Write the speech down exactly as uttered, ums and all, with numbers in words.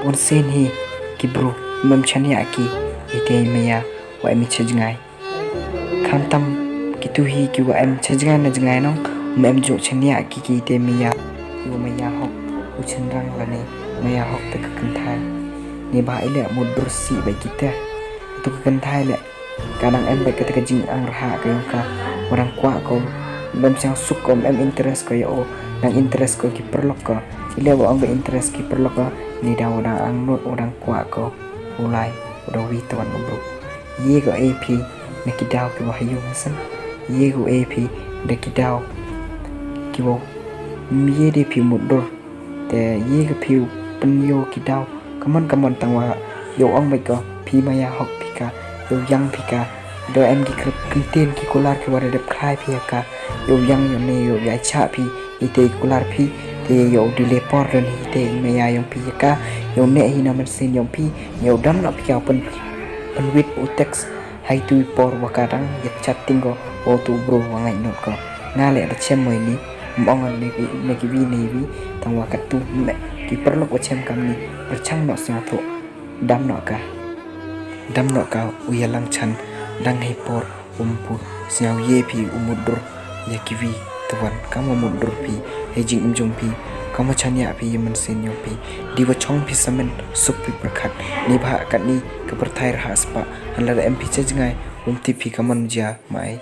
Mynsiem hi ki bru, ym em chaniah ki itei i maya wa em i cha jngai. Khamtam kitu hi ki wa em cha jngai na jngai nong, ym em jooh chaniah ki ki itei i maya. Yow maya hok u chynrang lane maya hok te ka kynthai. Neibhah i leh mutdur sih bait ki te. Tu ka kynthai leh ka dang em bait ka te ka jingangrhah ka yong ka, wa dang kwah ko, ym em sñiawsuk ko, ym em interest ko ya o, dang interest ko ki paralok ko. I leh wa ong ka interest ki paralok ko, neidaw wa dang angnud wa dang kwah ko u lai wa da wi tawon u bru. Ye ko e phi na ki daw ki wa ha yung ha sem. Ye ko e phi da ki daw ki wa ym ye de phi mutdur. Te ye ka phi u pynyoh ki daw kammon kammon, tangwa yow ong bait ko phi maya hok phi ka, yow yang phi ka. Da em ki kyntien ki kular ki wa da dep khlai phi ya ka. Yow yang, yow ne, yow yachah phi itei i kular phi. Te yow delay por don hi itei i maya yong phi ya ka. Yow neh hi na mynsiem yong phi, yow dam noh phi ka u pyn, pynwit u text ha itu i por wa ka dang yachatting ko wa utu u bru wa ngait not ko. Nga leh da chem mo ini, ym ong ne ki, ne ki wi ne wi, tangwa katu me ki paralok wa chem kamni, pyrchang noh, sñiawthooh, dam noh ka. Dam noh ka u yalang chan, dang hei por um pu sñiaw ye phi u mutdur ya ki wi tawon, kamwa mutdur phi hei jingim jong phi, kamwa chaniah phi ya mynsiem yong phi. Dei wa chong phi samen, suk phi pyrkhat. Neibhah katni ka pyrthai rhah spah, hanlada em phi cha jngai, um tip phi kammon jia mai.